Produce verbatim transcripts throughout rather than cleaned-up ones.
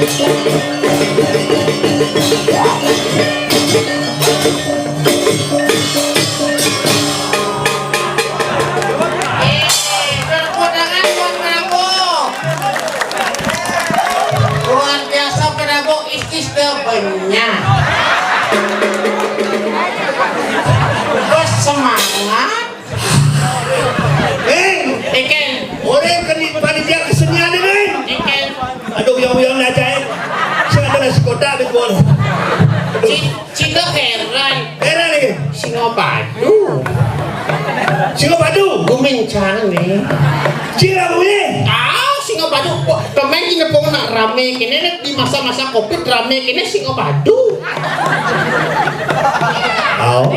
Eh, tepuk tangan buat Prabu. Luar biasa Prabu, istis teu benyah. Bos semangat. Hei, Iken, urang kan di panitia kesenian ini. Iken, aduh, yang yang aja ya. Saya ada nasi kotak di luar. Ci-, Cinta heran. Heran nih. Singa badu. Singa badu. Gumincang nih. Cira gue. Ah, singa badu. Wah, pemain Cinta pokoknya rame. Kene di masa-masa covid rame. Kene singa badu. Oh.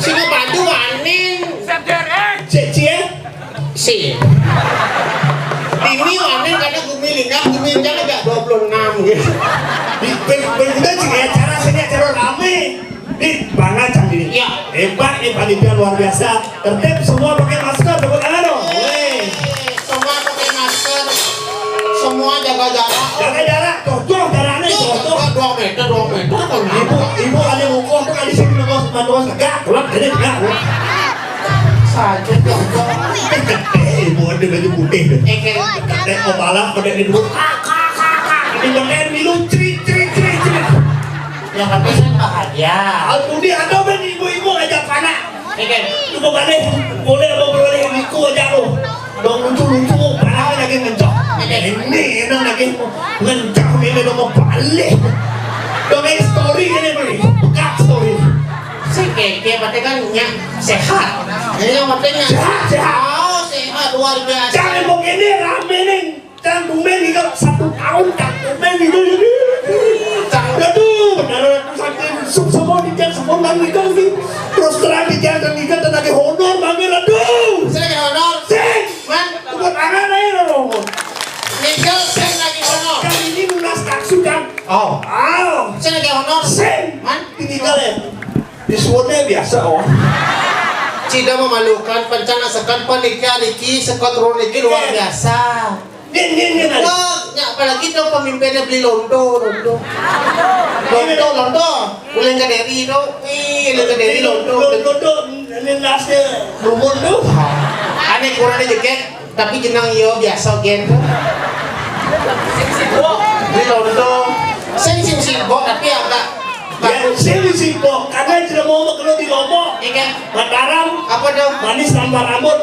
Singa badu aneh. Cek cie. Si. Ini aneh karena gumi lingkar, gumi lingkar agak dua puluh enam gitu. Di ben-, ben-, udah sih, acara seni, acara rame. Di banget cang ini. Iya. Hebat nih panitia, luar biasa. Tertib, semua pakai masker, tepuk tangan dong. Weh. Semua pakai masker. Semua jaga jarak. Jaga jarak, cocok jaraknya, cocok. Dua meter, dua meter, kan? Ibu, ibu ada ngukuh tuh, kan di sini terus, terus tegak, pulang, jadi tegak, pulang. Saja, cocok. Eh, ibu ada baju putih tuh. Eh, kayak, eh, mau balap, pada di dulu. Ini konten milu, cerit, cerit, cerit, cerit. Ya, tapi saya bahagia. Aku di ada ben ibu-ibu ajak anak. Ikan. Lu mau balik? Boleh apa boleh? Niku aja lu. Dong lucu-lucu, parah lagi ngencok. Ini enak lagi ngencok, ini dong mau balik. Dong ini story ini beli. Buka story. Si keke berarti kan nya sehat. Ini yang penting nya sehat, sehat. Oh, sehat luar biasa. Jangan mau gini rame nih. Cang tumben ninggal satu tahun, Cang tumben ninggal ini. Cang, aduh, benar aku sakit. Sub semua ninggal, semua nang ninggal nih. Terus terang ninggal dan ninggal dan lagi honor, manggil, aduh. Saya lagi honor. Sing. Man. Tepuk tangan aja dong. Ninggal, sing lagi honor. Kali ini lunas taksu, Cang. Oh. Ah. Saya lagi honor. Sing. Man. Ninggal ya. Disuwunnya biasa, oh. Cida memalukan, pencana sekan, panitia niki, sekot ruang niki luar biasa. Din, din, din, din. Wah, ya, apalagi tuh pemimpinnya beli londo, londo. Londo, londo. Uleng ke deri tuh. Ih, uleng ke deri londo. Londo, londo. Ini nasi lumun tuh. Aneh kurang aja, Gek. Tapi jenang iyo biasa gen. Di Londo. Sing sing sibuk tapi agak. Ya, sing sibuk karena tidak mau kalau di Lombok. Iya kan? Mataram. Apa dong? Manis tanpa rambut.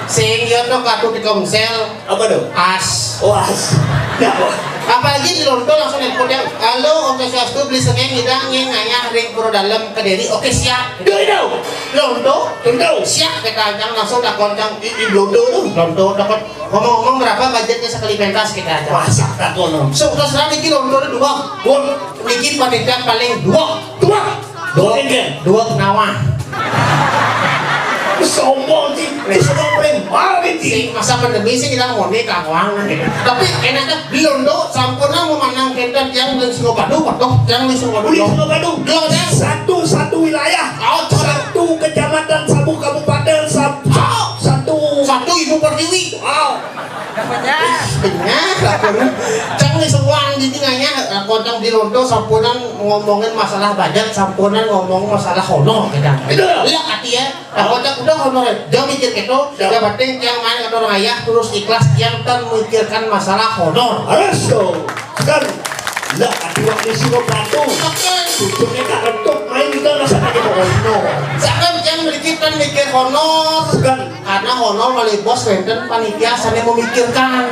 Sing iyo tuh kartu Telkomsel. Apa tuh? As. Oh, as. Ya, apa? Apalagi di Londo langsung nelpon yang, "Halo, Om Swastiastu, beli sengeng, idang, ngin, ngayah, ring Pura Dalem, Kediri." Oke, siap. Itu, itu. Londo. Londo. Siap, kita ancang langsung takon cang. I, i, Londo tuh. Londo, takon. Ngomong-ngomong, berapa budgetnya sekali pentas kita aja? Masak takon, no. So, terserah niki Londo tuh dua. Dua. Niki panitia paling dua. Dua. Dua. Dua. Dua nawah. Sombong sih. Sombong paling mahal sih. Si masa pandemi sih kita mau nih kawang. Tapi enaknya di Londo sampurna memanang kenten yang di Singapadu, waduh, yang di Singapadu. Di Singapadu. Londo. Satu, satu wilayah. Oh, satu kecamatan, satu kabupaten, satu, satu. Satu ibu pertiwi. Wow. Benar, benar. Cang di semua di tinggalnya, eh, kodang di Londo sampunan ngomongin masalah budget, sampunan ngomong masalah honor, gitu. Itu. Iya, kati ya. Nah, kodang udah honor, jangan mikir gitu. Ya. Yang penting yang main kata orang ayah terus ikhlas, yang tak memikirkan masalah honor. Harus dong. Kan, lah, aduh, waktu si Rob Batu. Oke. Ujungnya tak rentuk, main juga nggak sampai ke honor. Jangan yang mikirkan mikir honor. Kan. Karena honor malih bos wénten panitia sané memikirkan.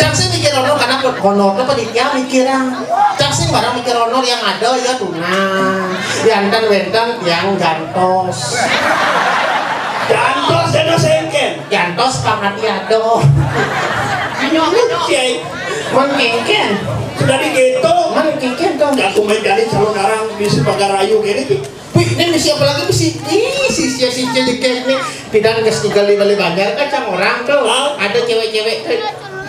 Cang sih mikir honor karena honor tuh panitia mikirang. Cang sih barang mikir honor yang ada ya tunang. Jantan wénten yang gantos. Gantos dan sengken. Gantos pangati adoh. Ayo, ayo. Kiai. Mén kéngkén. Sudah di gitu. Mén kéngkén tuh. Aku menjadi calon orang di Sepagarayu gini. Wih, ini misi apa lagi misi? Ih, si sia si sia di nih. Pidan geus ningali balik banjar kan cang orang tuh. Hah? Ada cewek-cewek tuh.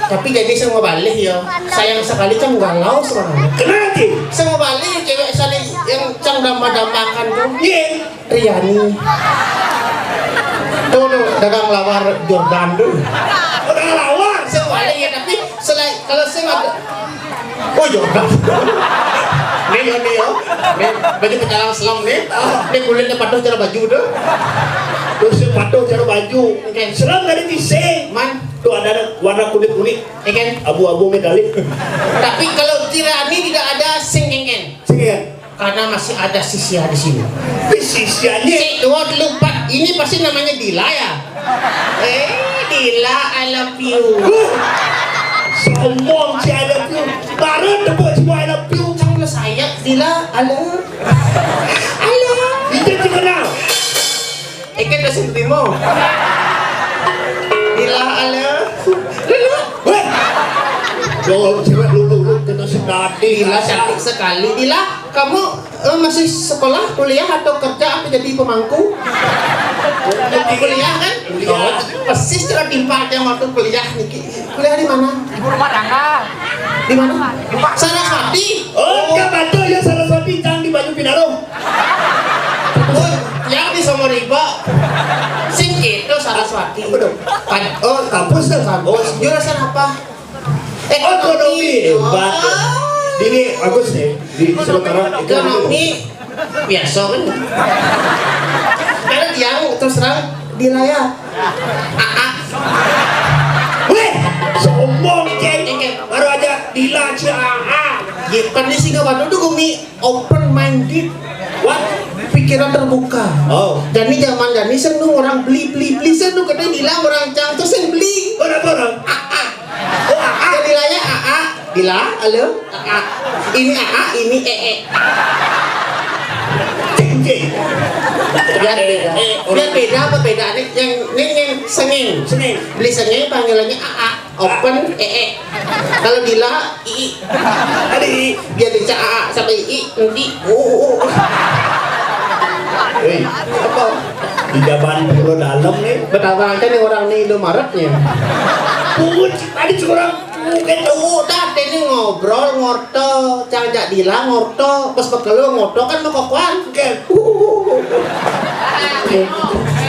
Tapi jadi semua balik ya. Sayang sekali cang galau sebenarnya. Kenapa sih? Semua balik cewek saling yang cang damba-dambakan tuh. Iya. Riani. Tuh, tuh, dagang lawar Jordan tuh. Dagang lawar. Semua balik ya, tapi selain Nih, yo, nih, yo. Nih, baju pecalang selem nih. Nih, kulitnya patuh cara baju tuh. Terus patuh cara baju. Oke. Selem dari tising. Man. Tuh ada warna kulit-kulit. Ikan. Abu-abu metalik. Tapi kalau tirani tidak ada sing kengken. Sing ya? Karena masih ada sisia di sini. Di sisianya. Si Dua lupa. Ini pasti namanya Dila ya? Eh, Dila, I love you. Huh. Sombong si I love you. Baru tepuk semua I love you. Cang lo sayap, Dila, halo. Halo. Itu juga kenal. Ikan kasih terima. Dila, halo. Lulu. Weh. Dol, cewek lulu, lu kena sedati. Dila cantik sekali. Dila, kamu eh, masih sekolah, kuliah, atau kerja, atau jadi pemangku? Kuliah kan? Kuliah. Oh, persis cara timpal yang waktu kuliah niki. Kuliah di mana? Ibu rumah tangga. Di mana? Saraswati. Oh, enggak, betul ya, Saraswati, cang di Banyu Pinarung. Oh, yang di Somoriba. Sing gitu Saraswati. Apa dong? Kan, oh, kampus dong, kampus. Jurusan apa? Ekonomi. Ekonomi, hebat. Ini bagus nih, di sementara ekonomi. Ekonomi biasa kan. Karena dia terus terang di layar. Aa. Weh, sombong, Ceng. Oke. Baru aja dilaci Aa. Ya, kan di Singapura tuh gumi open minded. What? Pikiran terbuka. Oh. Jadi zaman jadi senu orang beli beli beli senu katanya bilang orang cang terus yang beli. Orang orang. Aa. Oh, Aa. Jadi layar Aa. Dila, halo. Aa. Ini Aa, ini Ee. Ceng, ceng. Biar beda. Biar beda apa bedanya? Yang ini yang sengeng. Sengeng. Beli sengeng panggilannya Aa. Open Ee. Kalau Dila, Ii. Ada Ii. Biar bisa Aa sampai Ii, nanti. Oh. Hei, apa? Di jaban pulau dalam nih. Betapa aja nih orang nih Indomaretnya. Pungut, tadi curang. Mungkin tuh udah ini ngobrol ngorto, cang jak Dila ngorto, pas bekelo ngorto kan mau kokoan. Oke.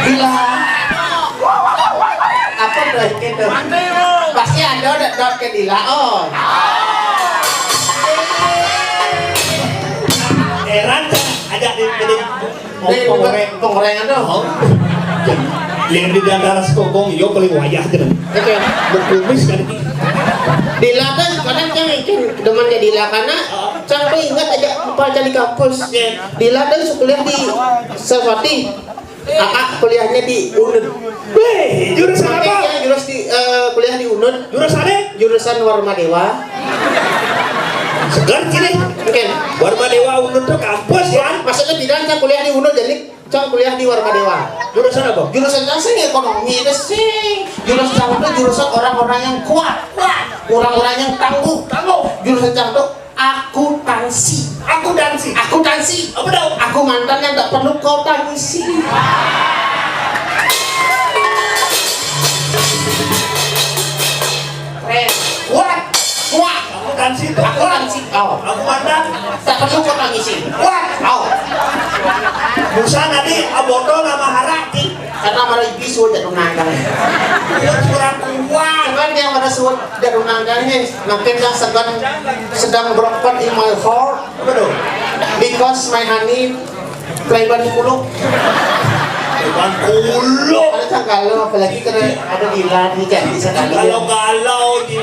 Dila. Apa tuh gitu? Pasti ada udah dot ke Dila. Oh. Heran, ajak di, di Pengoreng. Pengoreng ada. Oh. Yang di antara sekokong, yo paling wayah aja. Oke. Berkumis kan. Dila kan kadang cang itu demen jadi Dila karena cang tuh ingat aja lupa jadi kampus. Iya. Dila tuh kuliah di Saraswati. Aa kuliahnya di Unud. Weh, jurusan apa? Makanya jurus di eh, kuliah di Unud. Jurusan apa? Jurusan Warma Dewa. Segar sini. Oke. Warma Dewa Unud tuh kampus ya. Maksudnya bilang cang kuliah di Unud jadi cang kuliah di Warma Dewa. Jurusan apa? Jurusan cang sing ekonomi itu sing. Jurusan cang itu jurusan orang-orang yang kuat, kuat. Orang-orang yang tangguh, tangguh. Jurusan cang itu akuntansi. Akuntansi. Akuntansi. Apa dong? Aku mantan yang tak perlu kau tangisi. Keren. Kuat. Kuat. Akuntansi itu kuat. Akuntansi. Oh. Aku mantan. Tak perlu kau tangisi. Kuat. Oh. Busa tadi aboto nama harati. Karena malah iblis sudah tunangkan. Kurang kuat. Kan yang pada sudah tunangkan ini. Makin yang sedang sedang berempat in my heart. Apa tuh? Because my honey playban kulo. Playban kulo. Ada cang kalau apalagi kena ada Dila nih kan bisa tadi. Kalau kalau ini.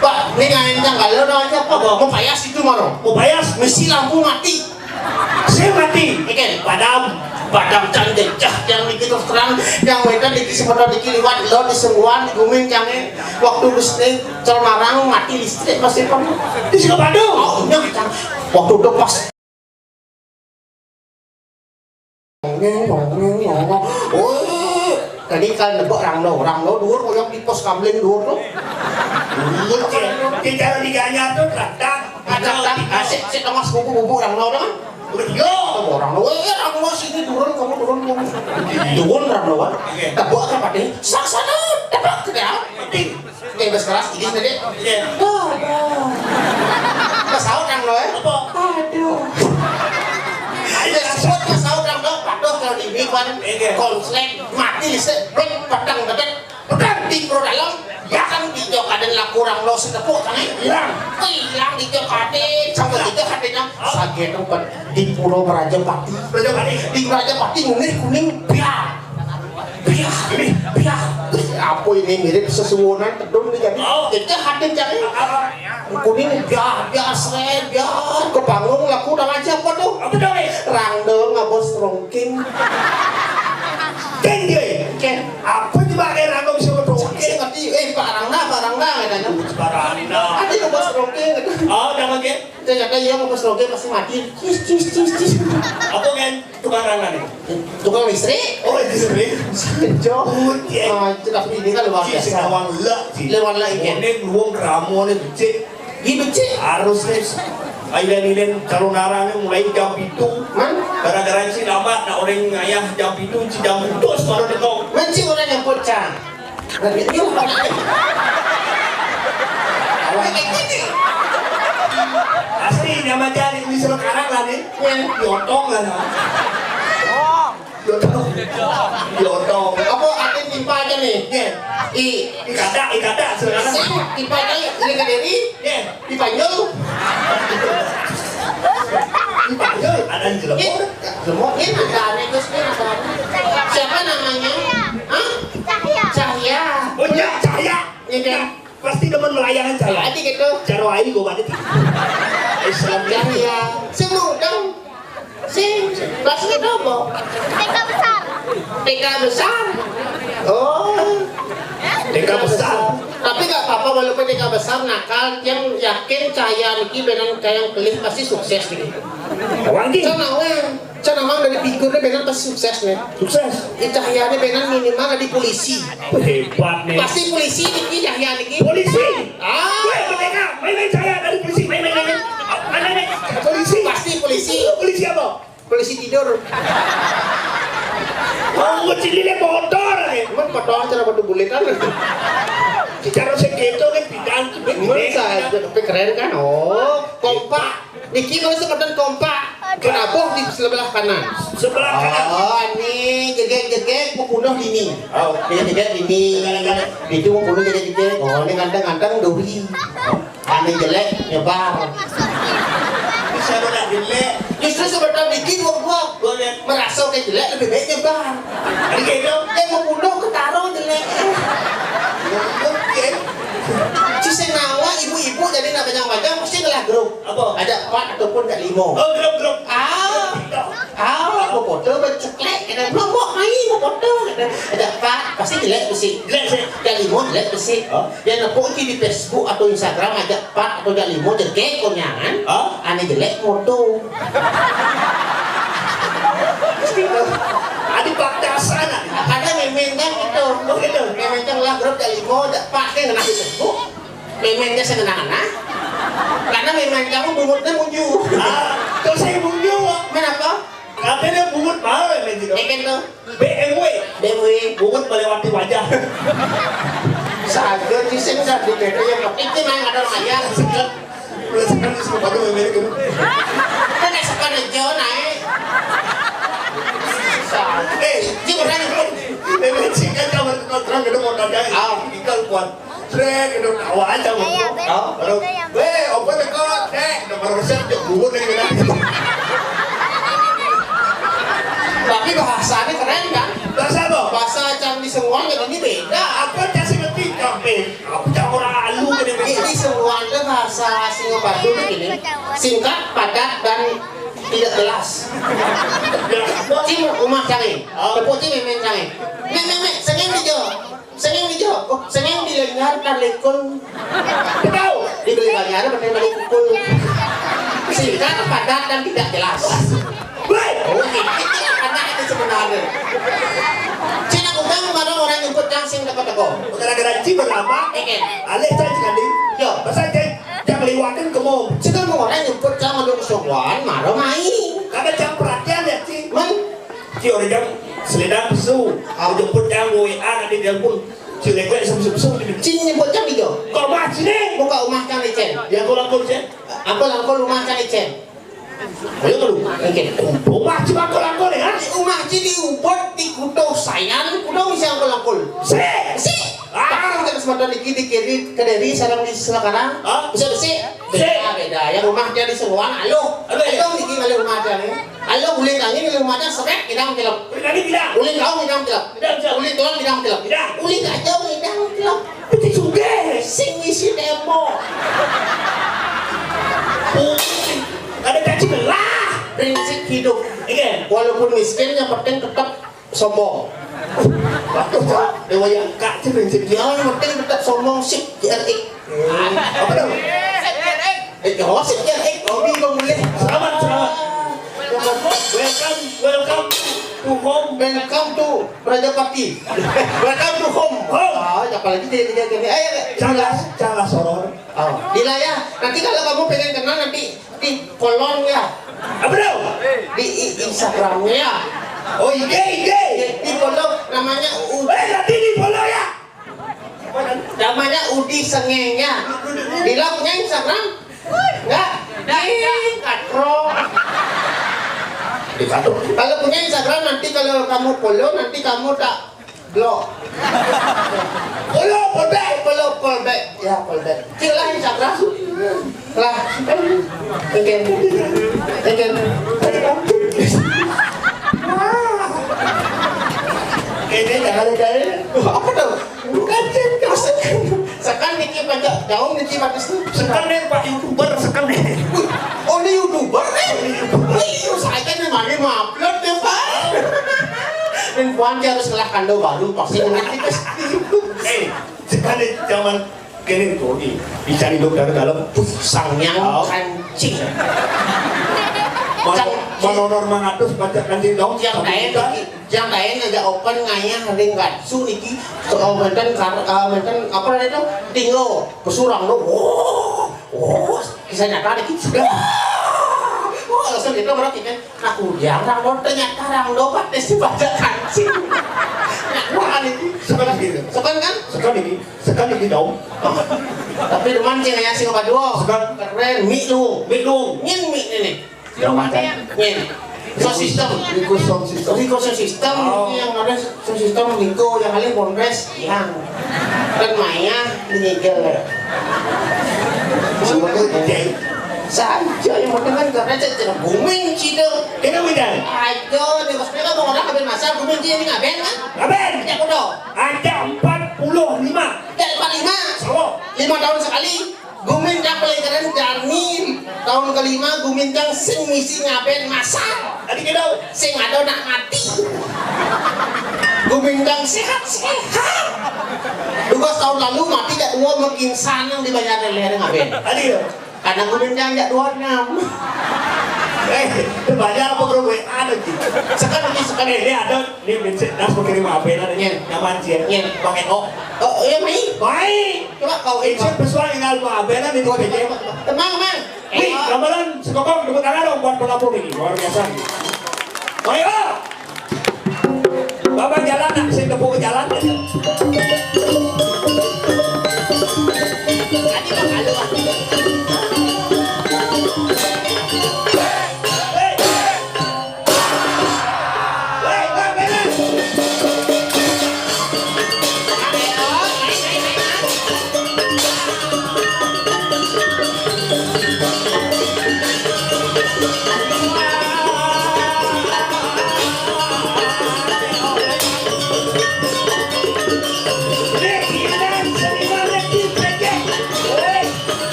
Pak, ini ngain cang kalau namanya apa? Apa? Mau payas itu mana? Mau payas? Mesti lampu mati. Saya mati. Ikan. Padam. Padam cang jejah yang niki terus terang yang wedan niki semotor niki liwat lo di sungguhan di guming cange waktu listrik cel marang mati listrik masih pernah. Di Singapura. Oh, iya, cang. Waktu udah pas Ngeng, ngeng, ngeng, ngeng. Oh, tadi kan nebak rangno, rangno dhuwur koyo di pos kamling dhuwur tuh. Dhuwur, Cek. Di cara diganya tuh kadang ada. Kadang, ah, sik, sik, Mas, bubuk, bubuk rangno tuh kan? Yo, orang lo, eh, rangno sini turun, kamu turun, kamu. Turun rangno kan? Oke. Tebak kan, Pak, deh. Saksana, tebak, gitu ya. Mati. Oke, wis keras, iki sendiri. Iya. Aduh. Mas Saud nang lo, ya? Apa? Aduh. Ayo, sebut Mas Saud nang lo, patuh kalau di Iwan, iya, konslet, mati, listrik, blok, petang, dedet, petang, di pro dalam, bahkan di jok ada Lah kurang dosa tepuk kan? Hilang. Hilang di Jakarta, sama di Jakarta. Saget tempat di Pulau Merajapati. Merajapati. Di Merajapati kuning kuning biar. Biar, biar. Apa ini mirip sesuwonan tedun nih jadi. Oh. Kita hadir jadi. Kuning biar, biar seret, biar ke panggung laku udah aja apa tuh? Apa tuh, eh? Rangda ngabos rongking. Ken dia. Ken. Apa coba kayak rangda bisa berrongking? Saya ngerti, eh, Pak Rangda, Pak Rangda katanya. Pak Rangda. Ada ngabos rongking gitu. Oh, udah makin. Ternyata iya ngabos rongking pasti mati. Cis, cis, cis, cis. Apa kan tukang rangda nih? Tukang listrik. Oh, listrik. Jauh. Oh, iya. Ah, itu tapi ini kan luar biasa. Sing nawang lek, Ci. Lewat lek, iya. Ini luwung keramu nih, becik. Iya, becik. Harus nih. Ayo-ayo calonarang nih mulai jam pitu. Man? Gara-gara si lambat, nak orang ayah jam pitu, si jam putus baru dia tahu. Man, si orang yang bocah. Nah, dia orang. Awak kayak gini. Asli, nama jadi ini sekarang lah nih. Iya. Diotong lah, nah. Diotong. Diotong. Apa arti timpanya nih? Iya. I. Ikada, ikada, sekarang. Sing, timpanya, ini ke diri. Iya. Dipanggil. Dipanggil. Ada di jelebon. Ih, jelebon, ini ada aneh, Gus, ini ada aneh. Siapa namanya? Hah? Cahya. Cahya. Oh, iya, Cahya. Iya, kan? Pasti demen melayang, Cahya. Berarti gitu. Caro aing gua banget. Islam Cahya. Semua dong. Sing, kelas berapa? T K besar. T K besar. Oh. T K besar. Tapi nggak apa-apa, walaupun T K besar nakal, yang yakin Cahya niki benan kayang kelih pasti sukses niki. Wangi. Can awang, can awang dari figurnya benan pasti sukses nih. Sukses. Ini Cahyanya benan minimal di polisi. Hebat nih. Pasti polisi niki, Cahya niki. Polisi. Ah. Weh, merdeka. Main-main saya dari polisi. Main-main, main-main. Main-main. Polisi. Pasti polisi. Polisi apa? Polisi tidur. Oh, kecil ini motor, eh. Cuman motor cara batu buletan. Secara segitu kan bidang. Cuman saya tapi keren kan. Oh, kompak. Niki kalau sebutan kompak. Kenapa di sebelah kanan? Sebelah kanan. Oh, ini jegek-jegek membunuh ini. Oh, dia jegek ini. Itu membunuh jegek-jegek. Oh, ini ganteng-ganteng doi. Anu jelek nyebar. Bisa udah jelek. Justru sebentar dikit wong gua. Boleh. Merasa kayak jelek lebih baik nyebar. Jadi kayak gitu. Yang membunuh ketaro jelek. Oke. Ci sing nawang ibu-ibu jadi nak bajang-bajang pasti ngelah grup. Apa? Ajak empat ataupun ajak lima. Oh, grup, grup. Ah. Ah, mau foto berceklek kena belum mau main mau foto kena. Ajak empat pasti jelek besi. Jelek sih. Ajak lima jelek besi. Oh. Yang nepuk ci di Facebook atau Instagram ajak empat atau ajak lima jelek konyangan. Oh. Ane jelek foto. Ada batasan. Ada memang kan gitu. Oh, gitu. Memang kan lah grup ajak lima ajak empat kan kena di Facebook. Memangnya sengenang-enang. Karena memang kamu bungut kan munyu. Ah, terus saya munyu. Kenapa? Katanya bungut mahal ya, Ji? Ikan tuh. B M W. B M W. Bungut melewati wajah. Saja di sini satu beda yang itu main ada mayar. Udah sekarang di sini baru yang ini. Kan sekarang jauh naik. Eh, Ji pernah nyebut. Ini sih kan kawan terang gedung mau tanya. Ah. Ikan kuat. Srek, gitu, tawa aja, Bang. Iya, iya, iya. Kalau, "Weh, apa teko?" Srek, udah baru resep, cok, bubur lagi, gitu. Tapi bahasanya keren, kan? Bahasa apa? Bahasa Candi Sengon yang ini beda. Apa Candi ngerti, Candi? Aku cak orang alu, gitu. Ini semua itu bahasa Singapura tuh gini. Singkat, padat, dan tidak jelas. Jelas apa? Cing, rumah cangin. Oh. Tepuk cing, memen cangin. Mek, mek, mek, sengeng di jo. Sengeng di jo. Oh, sengeng di lengar dan lekung. Tahu? Dibeli banyak, pakai beli pukul. Singkat, padat, dan tidak jelas. Baik. Oh, ini, ini anak itu sebenarnya. Cina kukang, mana orang nyebut cang sing teko-teko. Gara-gara cing berlama, Ikan. Alih saya sekali. Yo. Masa cing, cing liwatin kemo. Cina mau orang nyebut cang ada kesokoan, marah main. Kada cang perhatian ya, cing. Man. Cing orang jam selendang pesu. Ah. Jemput cang W A, nanti telepon. Cing lek-lek, sem-sem-sem. Cing nyebut cang di jo. Kok mah sini? Buka rumah cang, Icen. Ya, aku lakukan, cing. Apa langkul rumah cang, Icen? Ayo, kalau. Oke. Rumah cing langkul-langkul, ya? Rumah cing di Ubud, di Kuto Sayan, kudu bisa langkul-langkul. Si. Si. Ah, terus mata niki di kiri, ke diri sareng di sebelah kanan. Hah? Bisa besi? Besi. Beda, beda. Yang rumah dia di Seruan, aluh. Aluh, ya? Aluh niki ngalih rumah dia nih. Aluh guling kangin ngalih rumah dia, seret, idang tilep. Guling kangin bilang. Guling kaung idang tilep. Idang tilep. Guling telon idang tilep. Idang. Guling kacau idang tilep. Putih sugih. Sing ngisi tembok. Oh, ada caci belah. Prinsip hidup. Iya. Walaupun miskin, yang penting tetap sombong. Waduh, Cak. Dewa yang kak, cek, cek. Dia yang penting tetap sombong, sip, J R X. Apa dong? Eh, oh, sip, J R X. Oh, bingung boleh. Selamat, selamat. Welcome, welcome to home. Welcome to Prajapati. Welcome to home. Home. Ah, apalagi dia, dia, dia. Eh, eh, eh. Calah, calah soror. Oh, Dila ya. Nanti kalau kamu pengen kenal, nanti di kolom ya. Apa dong? Di i- Instagramnya. Oh, I G, I G. Di follow namanya U- Eh, nanti di follow ya. Namanya Udi Sengenya. Dila punya Instagram? Enggak. Di Katro. Di Katro. Kalau punya Instagram, nanti kalau kamu follow, nanti kamu tak blok. Follow, follow back, follow, follow back. Ya, follow back. Cik lah Instagram. Lah. Oke. Oke. Oke, jangan ada. Apa tuh? Bukan, cek. Sekan niki pajak daun niki bagus tuh. Sekan deh, Pak YouTuber, sekan deh. Wih, oh, ini YouTuber nih. Wih, saya nih mari mengupload deh, Pak. Dan Puan dia harus ngelah kando baru, pasti nanti pasti. Eh, sekan deh, zaman kene tuh, nih. Dicari dokter dalam. Sangyang Oh. Kancing. Mano-, Kancing. Manoror mangatus baca kancing daun. Yang lain Kita lagi. Yang lain aja open ngayah ring gatsu niki. So, oh, wonten kar-, eh, wonten apa namanya itu? Tinggal pesurang lo. Oh, oh, kisah nyata niki. Wah, langsung itu berarti kan. Aku dia orang lo ternyata orang lo pasti baca kancing. Wah, niki. Sekarang gitu. Sekarang kan? Sekarang ini. Sekarang ini dong. Tapi demen sih ngayah sing apa dua? Sekarang. Keren, mi lu. Mi lu. Nyin mi ini. Yang makan. Nyin. Sound system. Rico sound system. Rico sound system. Oh. Ini yang ada sound system Rico yang ada Bondres yang dan Maya di Nigel. Sebenarnya saja yang penting kan karena saya tidak booming sih tuh. Kita beda. Ayo, di maksudnya kan orang habis masa booming dia ini ngaben kan? Ngaben. Ya udah. Ada empat puluh lima. Ada empat lima. Sawo. Lima tahun sekali. Gumin kang pelengkeren jani tahun kelima gumin kang sing misi ngaben masal. Tadi gitu. Sing ada nak mati. Gumin kang sehat-sehat. Dua belas tahun lalu mati gak dua makin sanang di banyak leher ngaben. Tadi ya. Karena gumin kang gak dua enam. Eh, itu banyak apa grup W A lagi? Sekarang ini sekarang ini ada. Ini prinsip das pakai lima A P lah, Iya. Nyaman sih ya. Iya. Pakai kok. Oh, iya, mai. Mai. Coba kau Prinsip pesuai dengan lima A P lah, ini dua P J. Tenang, Mang. Wih, gamelan sekokong, tepuk tangan dong buat pelapor ini. Luar biasa. Ayo. Bapak jalan, nak, saya tepuk jalan. Tadi Bang Alu, ah.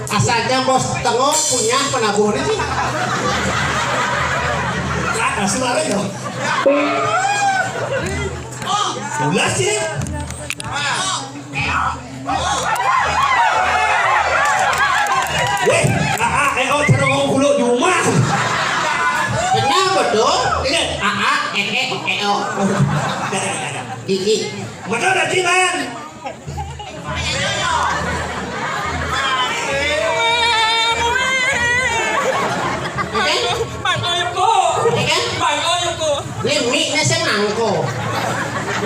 Asalnya bos tengok punya penabuh ini sih. Nah, suara ya. Ulas sih. Weh, aa, e, o, cara ngomong kulo di rumah. Benar betul. Iya. Aa, e, e, e, o. Gigi. Betul dah, Jiman. Bang Oyuku. Iya kan? Bang Oyuku. Ini mi, ini saya nangko.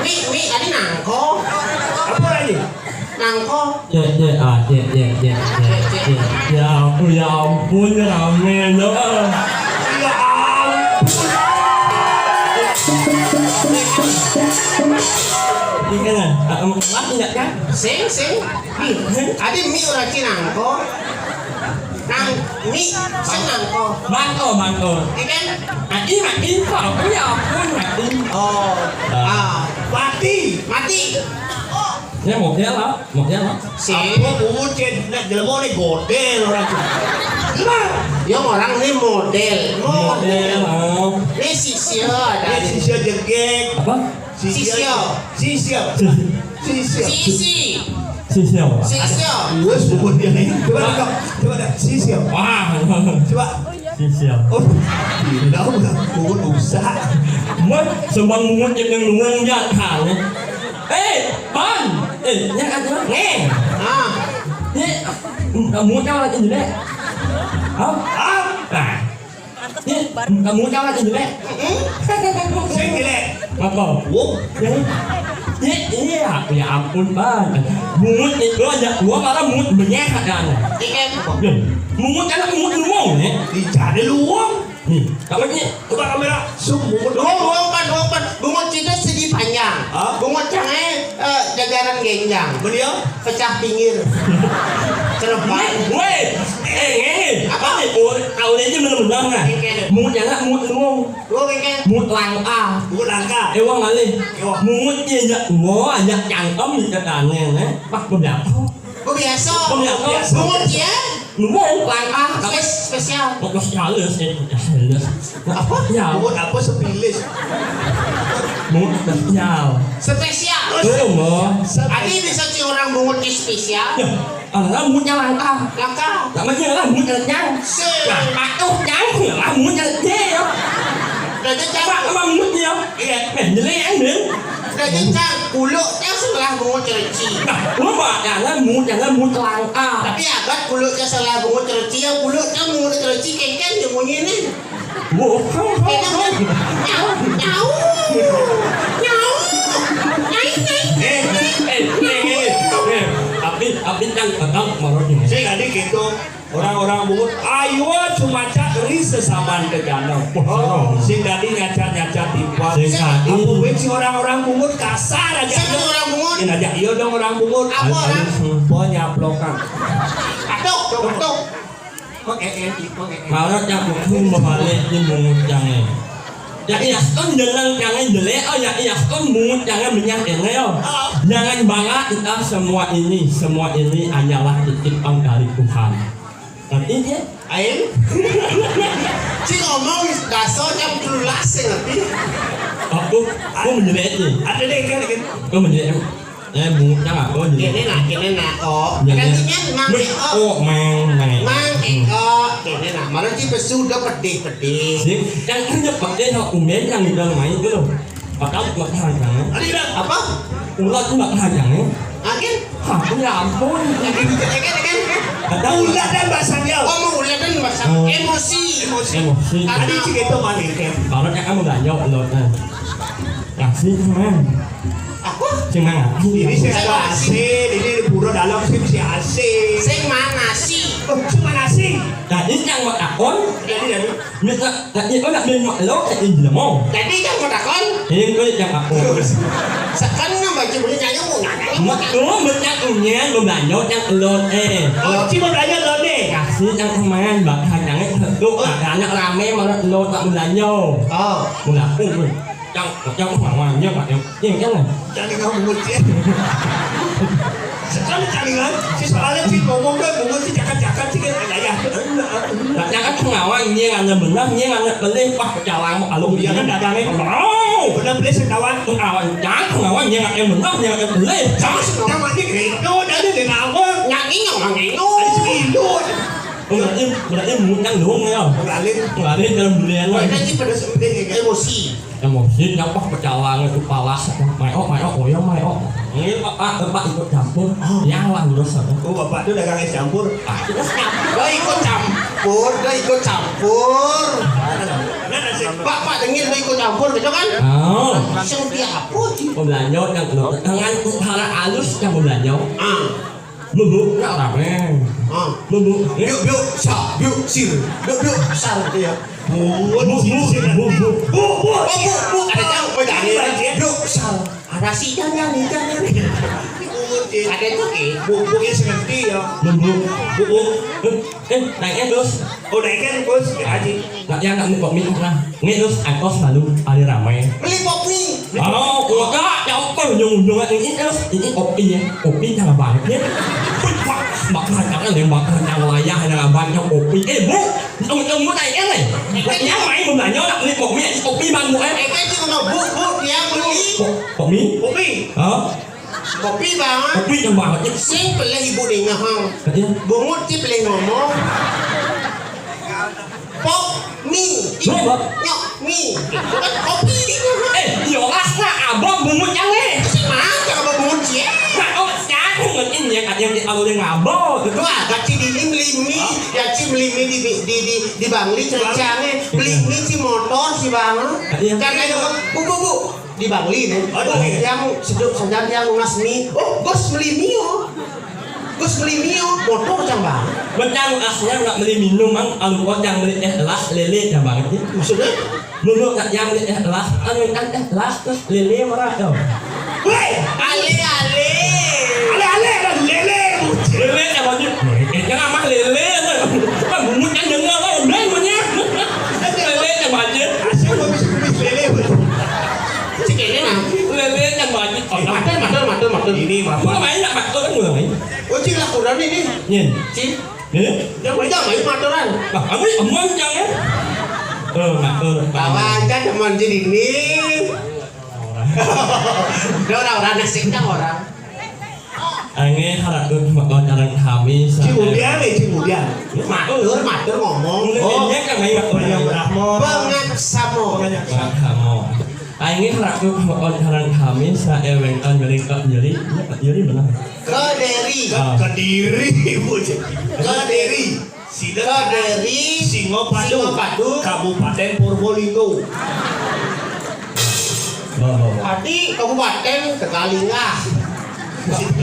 Mi, mi, ada nangko. Apa ini? Nangko. Cek, cek, ah, cek, cek, cek, cek, cek. Ya ampun, ya ampun, rame, ya. Ya ampun. Ini kan, ah, emak enggak kan? Sing, sing. Adi mi orang Cina ko. Nang mi sing nangko. Mangko, mangko. Ikan. Mati, mati, kok. Ya ampun, mati. Oh. Ah. Mati. Mati. Ya model lah, model lah. Si. Apa bucin? Nak jelema ni godel orang tu. Lah. Yang orang ni model. Model, model. Oh. Ni sisya ada. Ni sisya jegek. Apa? Sisya. Sisya. Sisya. Sisi. Sisya. Sisya. Wes, bukan dia ni. Coba dah, coba dah. Sisya. Wah. Coba. Sisya. Oh, gila udah. Bukan usah. Mun sembang mungut yang nuang jat hal. Eh, pan. Eh, yang ada. Ngeh. Ah. Ni, kamu tahu lagi ni? Hah? Ah. Nah. Ni, kamu tahu lagi ni? Sing jelek. Apa? Wong. Ya. Ya, iya, ya ampun, Bang. Mungut itu aja, gua malah mungut benyek kan. Ikan. Ya. Mungut kan mungut luwung, ya. Dicari luwung. Hmm. Kamu ni, coba kamera, zoom mungut. Luwung, luwung, pan, luwung, pan. Bungut kita segi panjang. Hah? Bungut cangai, eh, jagaran genjang. Beliau? Pecah pinggir. Cereban. Weh, eh, eh, apa ni? Oh, kau ni je benar-benar kan? Ikan. Mungut jangan, mungut luwung. Gua pengen. Mut langka. Mut langka. Ewang alih. Ewang. Mut dia jak tua, jak cangkem di ketangan, eh. Pak berapa? Gua biasa. Gua biasa. Mut dia. Mut langka. Spes-, spesial. Kok spesial, eh, spesial. Apa? Ya. Mut apa sepilis? Mut spesial. Spesial. Tuh, Mo. Adi bisa ci orang bungut di spesial. Ya. Ah, rambutnya langka. Langka. Namanya rambut renyang. Se. Nah, patuh jang, rambutnya gede ya. Raja Cang. Apa rambut dia? Iya. Eh, jelek kan, Bang? Raja Cang, kuluknya sebelah bungut cereci. Nah, lu mah jangan rambut, jangan rambut langka. Tapi abad kuluknya sebelah bungut cereci, ya kuluknya bungut cereci, kengkeng dia bunyi nih. Wow. Nyau, nyau, nyau, nyai, nyai. Eh, eh, eh, eh, eh. Abdi, abdi kan tetap marot ini. Sing adi gitu, orang-orang bungut, ayo cuma cak ri sesaban ke danau. Oh, sing adi nyacat-nyacat timpal. Sing adi. Apa win si orang-orang bungut kasar aja. Siapa tuh orang bungut? Ini aja, iya dong orang bungut. Apa orang? Penyaplokan. Aduh, aduh. Malah aku pun balik di mungut jangan. Ya iya kan jalan jangan jelek, oh ya iya kan mungut jangan banyak yang yo. Jangan bangga kita semua ini, semua ini hanyalah titipan dari Tuhan. Ngerti ya? Ain? Si ngomong daso jam dua belas ya ngerti? Aku, aku menjelek aja. Ada deh kan, kan? Aku menjelek. Eh, bungut yang apa ni? Kene nak, kene nak, oh. Ya, ya. Gantinya Mang Eko. Oh, Mang, Mang. Mang Eko, kene nak. Mana si pesu udah pedih-pedih. Sip, yang kerja pakai nak umen yang udah main tu. Bakal makan jangan. Ada bilang apa? Ulat tu makan jangan. Angin? Hah, ya ampun. Angin, angin, angin. Kata ulat dan basah dia. Oh, mau ulat dan basah. Oh. Emosi, emosi. Emosi. Tadi cerita mana kan? Kalau nak kamu dah jawab ulat kan. Kasih, Mang. Apa? Sing mangan. Ini sing ada asin, ini di pura dalam sing mesti asin. Sing mangan nasi. Oh, cuma nasi. Tadi yang mau takon. Jadi, jadi. Minta, tadi kau nak minum lo, tadi jelema. Tadi yang mau takon. Ini kau yang aku. Terus. Sekarang nambah cuma nyanyi mau nyanyi. Betul, betul, unyian, berbelanja, yang lo, eh. Oh, cuma belanja lo deh. Kasih yang kemarin, bak, hanya itu, anak rame, malah lo tak belanja. Oh. Mula pun, yang, yang kemarin, ya, Pak, yang, yang, yang. Jangan kamu muncul. Sekali kali kan, si soalnya si ngomong kan, ngomong si cakap-cakap si kan, ayah. Nah, jangan pengawan, ini yang ada benar, ini yang ada pelih, wah, jalan, kalau dia kan dagangnya, wow, benar pelih sekawan. Pengawan, jangan pengawan, ini yang ada benar, ini yang ada pelih. Jangan semua mandi, itu dari dari awal. Nyanyi, nyanyi, nyanyi. Ada si Indo. Berarti, berarti muncang dong ya. Pengalih. Pengalih dalam belian. Wah, kan si pada sempit, emosi. Emosi, nyapa pecalang itu palas, mayo, mayo, koyo, mayo. Ini bapak, bapak ikut campur, yang lah terus apa? Oh, bapak tuh dagang es campur. Ah, terus campur. Dah ikut campur, dah ikut campur. Nah, nasib. Pak, pak, dengar dah ikut campur gitu kan? Oh. Langsung dia apa sih? Pembelanja yang keluar dengan suara halus yang pembelanja. Ah. Bubuk, ya, rame. Ah. Bubuk. Biuk, biuk, sa, biuk, sir. Biuk, biuk, sar, gitu ya. Bu, bu, bu, bu, bu. Bu, bu. Oh, bu, bu. Ada yang, oh, jangan. Biuk, sar. Ada sih, jangan, jangan, jangan. Ada itu, eh. Bu, bu, ya, seperti ya. Bubuk. Bubuk. Eh, naiknya terus. Oh, naiknya terus, ya, Haji. Nak yang nak beli pop mie, nah. Ini terus angkos malu, ada ramai. Beli pop mie. Oh, kok tak? Ya, apa ujung-ujungnya ini terus? Ini kopi ya, kopi cara banget ya. Wih, wah, bakar, bakar, yang bakar, yang layah, yang abang, yang kopi. Eh, bu, tunggu, tunggu, naik yang lain. Nak yang main belanja, nak beli pop mie, kopi bang, bu, eh. Eh, kan cuma bu, bu, dia beli. Pop, pop mie? Kopi. Hah? Kopi, Bang. Kopi yang banget. Sing pelih ibu dingah, ha. Iya. Bungut ci pelih ngomong. Pop mi. Iya, Bang. Nyok mi. Kan kopi dingah, ha. Eh, iya lah, nah, abang bungut yang eh. Sing mana abang bungut ci, eh? Nah, oh, jangan ngerti ya, kan, yang di alur yang ngabau. Wah, gaci dini melimi, gaci melimi di, di, di, di Bangli, cencangnya. Melimi ci motor, ci Bang. Iya. Kan ayo, bu, bu, bu. Di Bangli nih. Oh, di Bangli. Yang sejuk saja yang lunas mi. Oh, Gus beli mio. Gus beli mio, motor cang bang. Bencang aslinya nggak beli minum, mang. Anu kok yang beli es gelas, lele cang bang. Maksudnya? Dulu nggak yang beli es gelas, anu kan es gelas terus lele merah dong. Woi, ale ale. Ale ale dan lele. Lele cang bang. Eh, jangan mah lele. Kan bungut kan dengar kan, main punya. Lele cang bang. Asal mau bisa kumis lele. Cik ini nah. Lele yang banyak. Oh, matur, matur, matur, matur. Ini, Bapak. Gua main nak matur kan gua main. Oh, cik lah kurang ini. Nyen. Cik. Eh? Yang banyak main maturan. Lah, kamu emang jangan. Oh, matur. Bawa aja teman sini. Orang-orang asik dah orang. Angin harakeun makan sareng kami. Cing Udian nih, Cing Udian. Matur, matur ngomong. Oh, Udian kan main makan. Banyak Brahma. Banget samo. Banyak samo. Angin harakeun makan sareng kami saéwéngan ngelingkap jeli. Jeli benar. Kediri. Ah. Kediri, Bu. Kediri. Sida Kediri, Singapadu, Singapadu, Kabupaten Probolinggo. Bawa, bawa. Adi Kabupaten Tegalingga.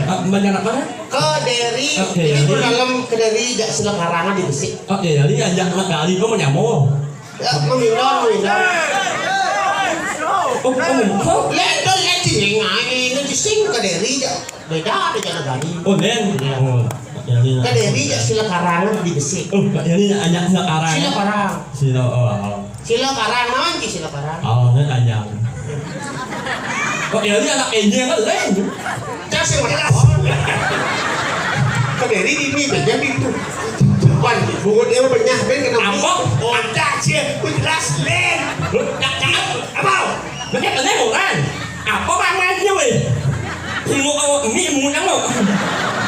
Ah, banyak apa? Kediri, oke, itu jadi dalam Kediri jak sila karangan di besi. Oke, jadi ajak anak kali kau menyambung. Ya, memindah, memindah. Oh, oh, oh. Leto ya cing aing, itu sing Kediri jak. Beda, beda negari. Oh, lain. Iya. Oh, ya, iya. Kediri ya sila karang di besi. Oh, Kak Yali ajak sila karang. Sila karang. Sila, oh, oh. Sila karang, naon sih sila karang? Oh, ini ajak. Kok Yali anak ini kan lain? Cak sih, mana? Kediri di ini, beda di itu. Wan, bungut dia mah benyah, ben kena apa? Oh, ada sih, ku jelas lain. Cak, cak. Apa? Benyah, benyah, bukan? Apa namanya, weh? Bungut, oh, ini bungut apa?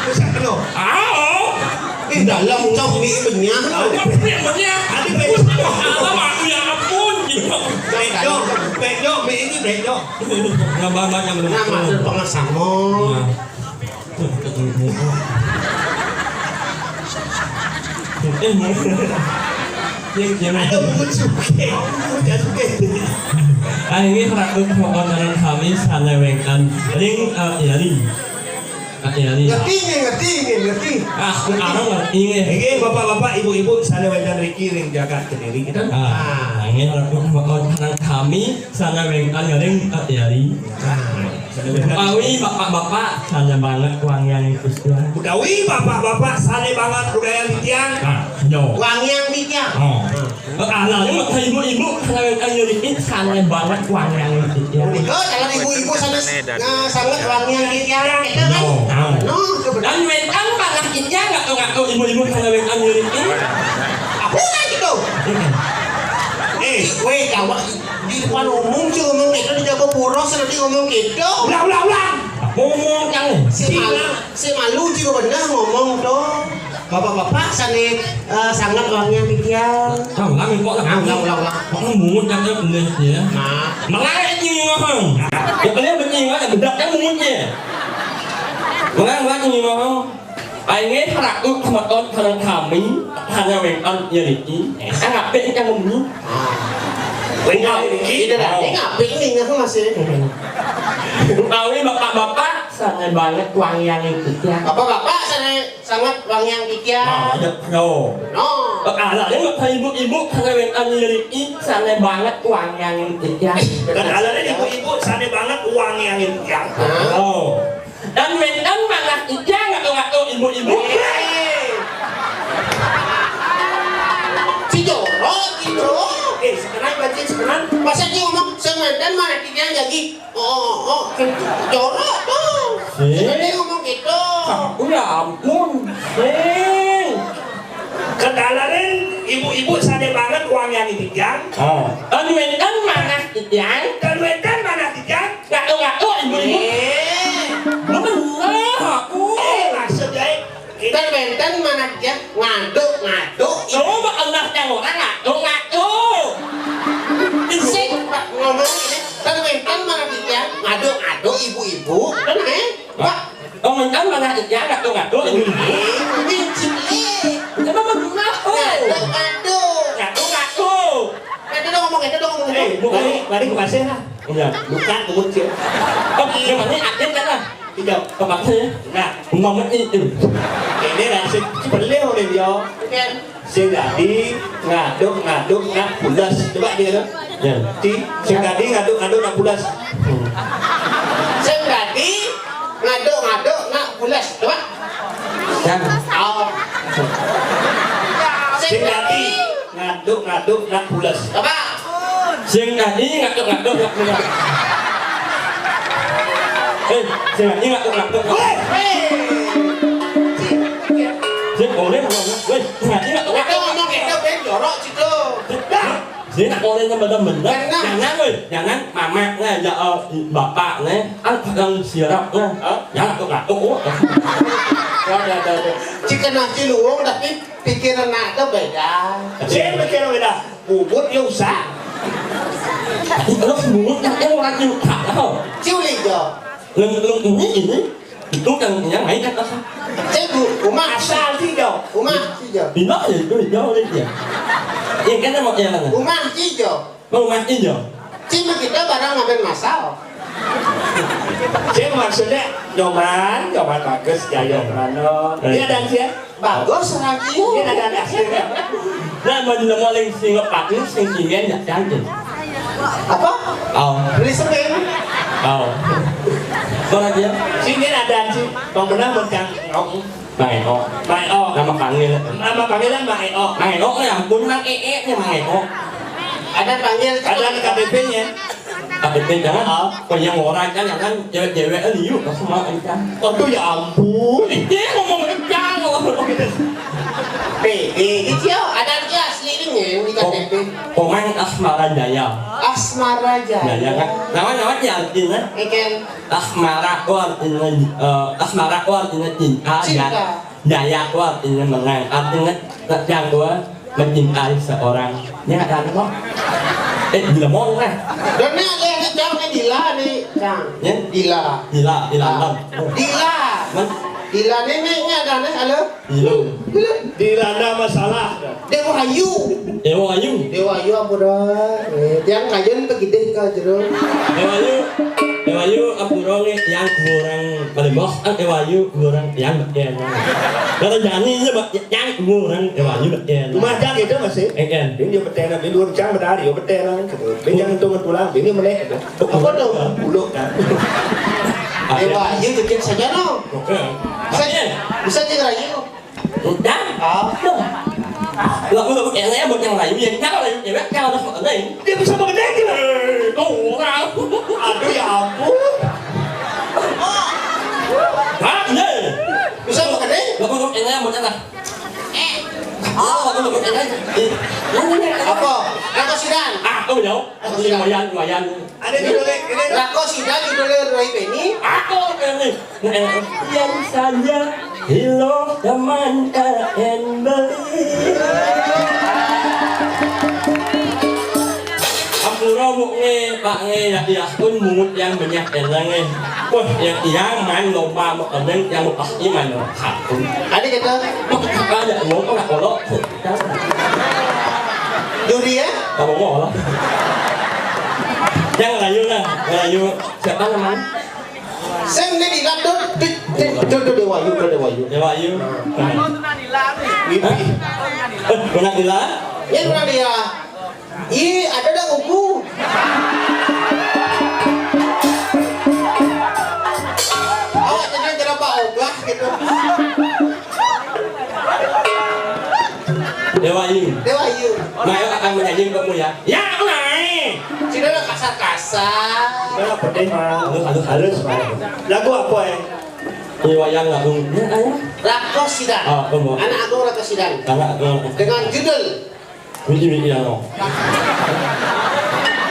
Bisa kena. Ah, oh. Eh, dalam cok mie benyah. Ada mie benyah. Ada benyah. Alamak, ya ampun. Benyok, benyok, mie ini benyok. Nggak banyak yang belum. Nah, maksud pengasamo. Nah. Eh, mau. Yang, yang ada bungut suke. Bungut suke. Ah, ini peratu pokok tanah kami sana wengkan. Ring, eh, ya, ring. Nah, Iya, iya. Ngerti nggih, ngerti nggih, ngerti. Ah, sekarang ngerti nggih. Nggih, bapak-bapak, ibu-ibu, sané wénten riki ring jagat Kediri kita. Ah, nggih, bakal kami sané wénten ring, eh, Kediri. Ah, sané wénten. Utawi bapak-bapak, sané banget wangian ing titiang. Utawi bapak-bapak, sané banget budaya titiang. Ah, yo. Wangian titiang. Oh. Nah. Anak-anak, ibu-ibu, sané wénten ring riki, sané banget wangian ing titiang. Punika, kalau ibu-ibu sané, nah, sanget wangian ing titiang, gitu kan? No, no. No, kebetulan. Dan wénten manah titiang, ngatur-ngatur ibu-ibu sané wénten ring riki. Apa gitu? Eh, wéh, gawat. Di depan umum sih ngomong gitu, di jago puros nanti ngomong gitu. Ulang, ulang, ulang. Ngomong yang sih malu. Sing malu jiwa bener ngomong to. Bapak-bapak sané, eh, sanget wangian titiang. Ulang, ulang, ulang. Ulang, ulang, ulang, ulang. Kok mungut yang bener ya? Nah. Malah ini ngomong. Ya, kalian bener, ya, bedak yang mungut ya. Ulang, ulang ini ngomong. Inggih, ratu semeton sareng sami, sané wénten ring riki. Sing apik ingkang ngomong. Wénten ring riki? Ida dadi ngapik ning, aku masih. Utawi bapak-bapak, sané banget wangian ing titiang. Bapak-bapak, sané sanget wangian titiang. Nah, ya, no. No. Kok alané ibu-ibu, sané wénten ring riki, sané banget wangian ing titiang. Kok alané ibu-ibu, sané banget wangian ing titiang. Hah? No. Dan wénten manah titiang ngatur-ngatur ibu-ibu. Eh. Si jorok, si jorok. Eh, sekenan, bajing, sekenan. Masa dia ngomong, "Sing wénten manah titiang jagi." Oh, oh, oh. Jorok tuh. Sing. Dia ngomong gitu. Ah, ya ampun. Sing. Kedalaran ibu-ibu sané banget wangian ing titiang. Ah. Dan wénten manah titiang. Dan wénten manah titiang. Ngatur-ngatur ibu-ibu. Eh. Lu bener aku. Eh, maksud aé. Kan wénten manah titiang ngaduk-ngaduk. Coba enak yang orang ngaduk-ngaduk. Sing, Pak, ngomong ini. Kan wénten manah titiang ngaduk-ngaduk ibu-ibu. Kan, eh? Pak. Oh, wénten manah titiang ngaduk-ngaduk ibu-ibu. Eh, ini cilik. Emang bener, oh. Ngaduk-ngaduk. Ngaduk-ngaduk. Itu dong ngomong, itu dong ngomong. Eh, Bu, mari, mari ke pasar lah. Iya. Bukan, Bu, Cil. Oh, yang mana? Akhir kan lah. Iya. Ke pasar ya? Nah. Ngomong itu. Ini lah, si, si beliau nih, dia. Oke. Sing dadi ngaduk-ngaduk nak pules. Coba dia tuh. Ya. Ti, sing dadi ngaduk-ngaduk nak pules. Hmm. Sing dadi ngaduk-ngaduk nak pules. Coba. Yang. Oh. Sing dadi ngaduk-ngaduk nak pules. Coba. Sing dadi ngaduk-ngaduk nak pules. Eh, sing dadi ngaduk-ngaduk. Woi, woi. Sing boleh, boleh. Woi, sing dadi ngaduk-ngaduk. Kita ngomong kita ben jorok situ. Dah. Sing nak boleh bener-bener. Bener. Jangan, woi. Jangan mamaknya, ya, eh, bapaknya. Kan yang sirapnya. Hah? Jangan ngaduk-ngaduk, oh. Ya, ya, ya, ya. Jika nanti luwung tapi pikiran anak tuh beda. Sing pikiran beda. Bubut ya usah. Terus bubut yang orang nyuka. Culi jo. Leng, leng ini, ini. Itu yang, yang main kan apa? Cek bu, rumah asal sih jo. Rumah sih jo. Bina ya, itu jauh lagi ya. Iya kan, mau yang mana? Rumah sih jo. Mau rumah sih jo. Cuma kita barang ngambil masal. Sing maksudnya nyoman, nyoman bagus, jayo mano. Iya, dan sih. Bagus, rahayu. Ini ada anak sih. Lah, mau jelema ling sing pating, sing kingen ya cantik. Apa? Oh. Beli semen. Oh. Kok lagi ya? Sing ada sih. Bang benar mencang. Oh. Mang Eko. Mang Eko. Nama panggil. Nama panggilan Mang Eko. Mang Eko, ya ampun, Mang Ee nya Mang Eko. Ada panggil. Ada K T P-nya. K T P jangan. Oh. Kok yang orang kan, yang kan cewek-cewek kan, yuk, langsung mau kan. Waduh, ya ampun. Dia ngomong kencang. P D, gitu ya. Ada dia asli ini di K T P. Komang Asmara Jaya. Asmara Jaya. Jaya kan. Nama-nama ya artinya. Ikan. Asmara ku artinya, eh, asmara ku artinya cinta. Cinta. Jaya ku artinya menang. Artinya, yang gua mencintai seorang. Ini ada apa? Eh, dilemon lah. Dan ini ada yang jawab nih, Dila nih, Cang. Ya? Dila. Dila, Dila. Dila. Men- Dilanda nénéknya ada nih, halo. Iya. Dilanda masalah. Déwa Ayu. Déwa Ayu. Déwa Ayu ampun dah. Eh, tiang kayun pagidih ka jero. Déwa Ayu. Déwa Ayu ampun nih yang kurang paling bos. Ah, Déwa Ayu kurang yang bagian. Kalau jani ya, Mbak, yang kurang Déwa Ayu bagian. Rumah jang itu masih. Enggak. Ini dia petena, ini dua jam matahari, dia petena gitu. Ini yang untung tulang, ini meneh gitu. Apa tuh? Bulu kan. Déwa Ayu bikin saja no. Oke. Bisa, bisa jeung rayu. Udah. Ah. Lah, lu, lu, yang lain buat yang lain, yang jangan lain, ya, jangan ada lain. Dia bisa mengenai gitu. Tuh, orang. Aduh, ya ampun. Hah, iya. Bisa mengenai? Lah, lu, yang lain buat yang lain. Oh, lu, lu, yang lain. Apa? Apa sudah? Ah, oh, ya. Lumayan, lumayan. Ada judulnya, ini. Lako sida judulnya Roy Beni. Aku ini. Yang saja hilo teman N beli. Ampura, Bu, nge, Pak, nge, ya, ya, pun mungut yang banyak elang, nge. Wah, yang, yang main lomba mau elang, yang mau pasti main lomba. Ada kita. Ada, mau kena kolok. Juri ya? Kamu mau lah. Yang layu lah, layu. Siapa namanya? Sing né dilatih, di, di, di, di Déwa Ayu, di Déwa Ayu. Déwa Ayu. Mimpi. Eh, benar gila? Ya, benar dia. Ih, ada dah kuku. Awak jadi kenapa ogah gitu? Déwa Ayu. Déwa Ayu. Nah, ayo akan menyanyi untukmu ya. Ya, naik. Sini lah kasar-kasar. Udah pedih, Bang. Halus, halus. Halus, Bang. Lagu apa, ya? Ini wayang lagu. Ya, ayo. Rakosidan. Ah, apa, Bang? Anak Agung Rakosidan. Anak Agung. Dengan judul Widi Widiano.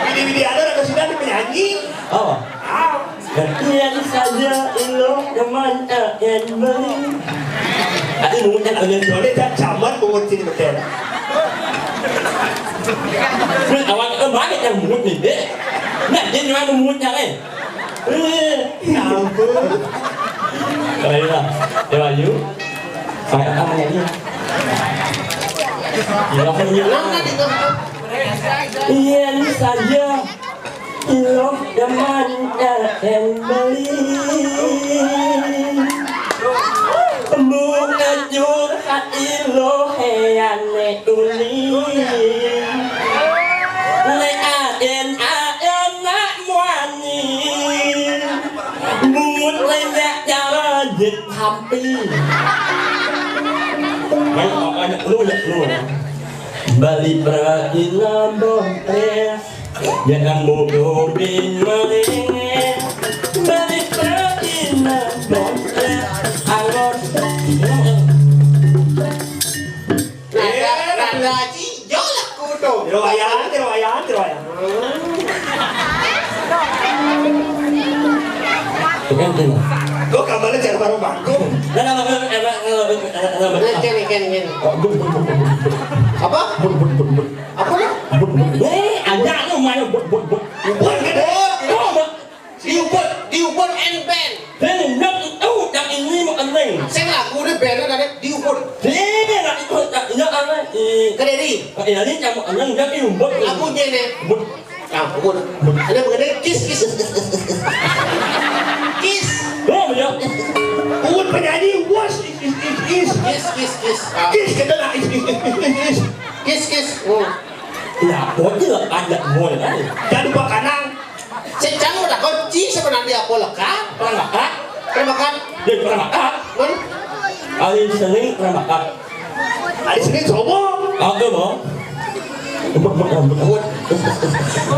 Widi Widiano Rakosidan penyanyi. Apa? Ah. Gantian saja ilo teman N beli. Tadi mungut kan kalian boleh tak camat mungut sini betul. Terus awak kembali yang mungut nih, deh. Nah, dia cuma mungut yang lain. Eh, ya ampun. Baiklah, ya, Wahyu. Saya akan menyanyi. Ya, Wahyu. Iya, ini saja. Iloh demen kakén beli. Bunga curhat iloh heyane uli. Nek aden aden nak muani. Bungut lenjak cara jit hampi. Balik pergi nambah teh. Jangan bodoh bin maling. Balik pergi nambah teh. Alon. Nada, nada Cijo lah kudu. Tiro wayan, tiro wayan, tiro wayan. Bukan, bukan. Kok kamarnya jangan baru bangku? Nah, nah, nah, nah, nah, nah, nah, nah, nah. Nah, gini, gini, gini. Oh, bun, bun, bun, bun, bun, bun. Apa? Bun, bun, bun, bun. Apa lu? Bun, bun, bun. Eh, ada lu main bun, bun, bun. Bun, gitu. Bun, bun. Diubun, diubun and band. Band, yang itu, yang ini mau aneh. Sing lagu ini bandnya tadi diubun. Eh, yang itu, yang ini aneh. Eh. Kediri. Kediri, yang mau aneh, yang diubun. Lagunya ini. Bun. Ampun. Ada mengenai kis, kis. Kis. Oh, ya. Uut penyanyi, was, is, is, is, is. Kis, kis, kis. Ah. Kis, kita nak, is, is, is, is, is. Kis, kis. Hmm. Ya, bocil ada mulai. Jangan lupa kanang. Secang udah kunci sebenarnya apa lekat? Perang bakat. Perang bakat. Ya, perang bakat. Hmm? Hari Senin perang bakat. Hari Senin sobo. Aku mau. Ampun.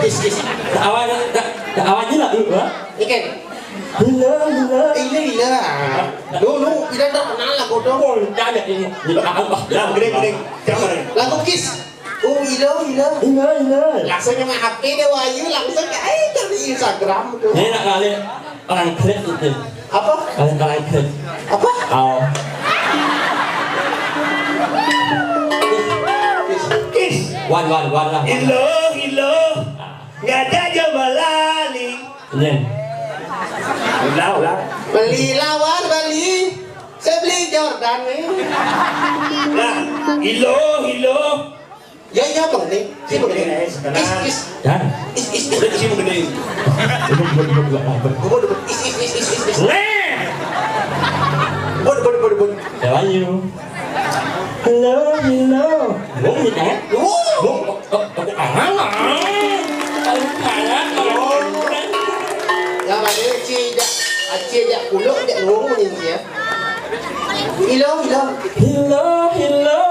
Kis, kis. Awal, awal gila dulu, ha? Ikan. Gila, gila. Ini gila. Dulu tidak terkenal lagu dong. Oh, tidak ada ini. Ini apa? Ya, gede, gede. Siapa nih? Lagu Kis. Oh, gila, gila. Gila, gila. Langsung nyemak H P deh, Wahyu. Langsung, eh, dari Instagram tuh. Ini nak ngalih orang klik itu. Apa? Orang, orang klik. Apa? Oh. Kis. Wan, wan, wan lah. Ilo, ilo. Ngajak je balali. Ini. Ulang, ulang. Beli lawar, beli. Saya beli Jordan nih. Lah, ilo, ilo. Ya, ya, Bang, nih. Si Bang, nih. Is, is. Dan. Is, is, is. Udah, si Bang, nih. Bubur, bubur, bubur, bubur. Bubur, bubur. Is, is, is, is, is, is. Leh. Bubur, bubur, bubur, bubur. Hello, hello. Ngomong gitu, ya? Ngomong. Ya, mana cie jak, cie jak kuluk jak ngomong ni cie. Hello, hello. Hello, hello.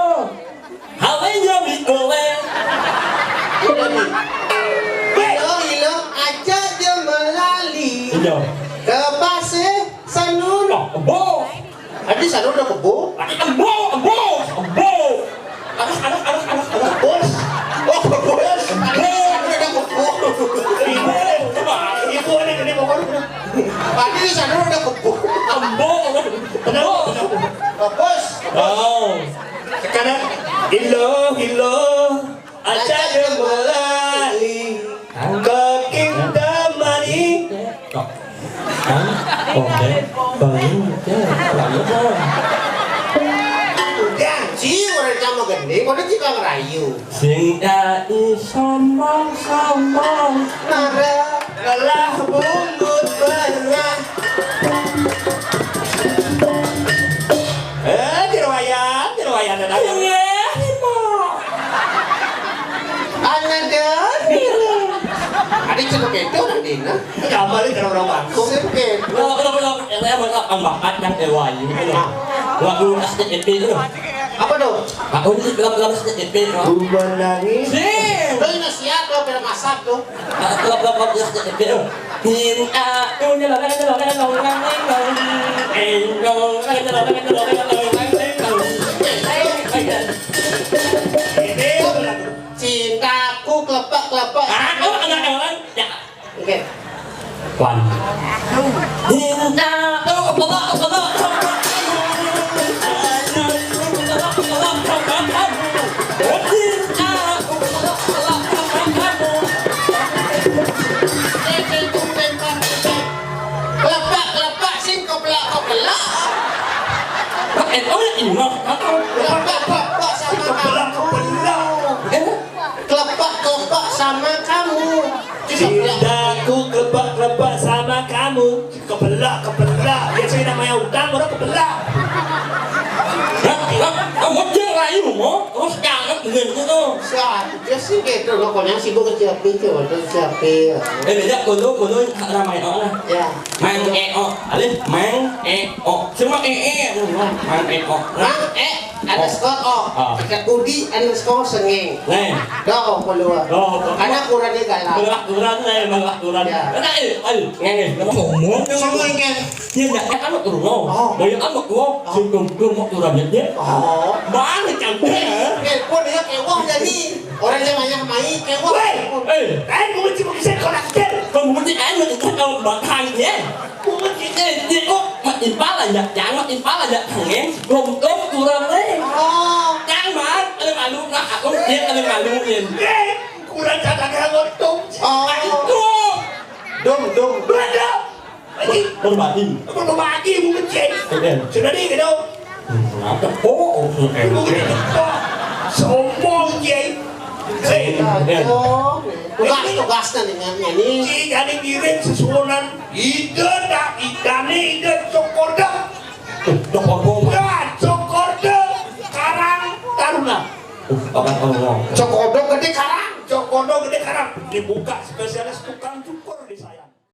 How are you, Bikole? Hello, hello. Ajak dia melali. Iya. Ke pasir Sanur. Oh, kebo. Adi Sanur ada kebo? Adi kebo, kebo, kebo. Aduh, aduh, aduh, aduh, aduh. Bos. Oh, bos. Adi Sanur ada kebo. Ibu, coba. Ibu ada gede pokoknya. Adi Sanur ada kebo. Kebo. Kenapa? Kenapa? Oh, bos. Oh. Sekarang, hello, hello. Aja yang mulai. Hah? Ke Kintamani. Kok? Hah? Oke. Bangun. Ya, bangun, Bang. Janji orang sama gede, pada kita ngerayu. Sing ai sombong-sombong. Marah. Lelah bungut banyak. Eh, di ruayan, di ruayan ada. Iya, Imo. Anak dani. Ada cukup itu, Nak Dina. Kamu balik ke orang bangku. Sip, gitu. Belum, belum, belum. Yang saya mau, yang bakat, yang dewa ini. Lagu S T P itu. Apa tuh? Aku ini film-film S T P, Bang. Rumah nangis. Sing. Lo ini siap, lo film asap tuh. Kalau, kalau, kalau, ya, ya, ya. Min, ah, oh, nyelonong, nyelonong, nyelonong, nyelonong. Eh, nyelonong, nyelonong, nyelonong, nyelonong, nyelonong. Ini lagu. Cintaku kelepek-kelepek. Ah, oh, enggak, enggak, enggak. Ya. Oke. One. Cinta, oh, kepala, kepala. Cinta, oh, kepala, kepala. Kelepak, kelepak, sing kepelak, kepelak. Pak N O yang ini mah. Kelepak, kelepak sama kamu. Kepelak, kepelak. Eh? Kelepak, kelepak sama kamu. Cintaku kelepak, kelepak sama kamu. Kepelak, kepelak. Biasanya namanya utang, orang kepelak. Hah? Hah? Kamu dia rayu, mo? Terus jangan dengan gitu. Siapa sih gitu? Lo konyang sibuk ke Ciapi, coba tuh Ciapi. Eh, beda, kono, kono, ramai orang lah. Ya. Mang E O, alih, Mang E O. Cuma E E, Mang E O. Mang E underscore O. Ah. Dekat Budi underscore Sengeng. Nih. Dah, oh, keluar. Oh, oh. Karena kurangnya galau. Kurang, kurang, nih, kurang, kurang. Ya. Kena, eh, ayo, ngene. Ngomong. Sama yang kan. Iya, ya, kan lu turun, lo. Oh. Banyak kan lu, lo. Oh. Sungkem, sungkem, mau turun aja, dia. Oh. Mana cantik? Eh, pun dia kewah jadi. Orang yang banyak main, kewah. Weh, eh, eh, gue cuma bisa konak. Gue mesti aja, kalau bakal, ya. Bungut, eh, dia kok makin pala ya, jangan makin pala ya, pengen gom-gom kurang, eh. Oh. Jangan, ada malu, nah, aku dia ada maluin. Eh, kurang kata dia ngotong. Oh. Nah, itu. Dom, dom. Dua dom. Lagi. Berbagi. Berbagi, bungut, cek. Oke. Sudah nih, gitu. Kenapa? Oh, oh, oh, eh. Bungut, oh. Sombong, cek. Eh. Tugas-tugasnya dengan ini. Ini jadi ngirim sesuunan. Ide dah, idane ide Cokodok. Cokodok. Ya, Cokodok Karang Taruna. Uh, orang Allah. Cokodok Gede Karang. Cokodok Gede Karang. Dibuka spesialis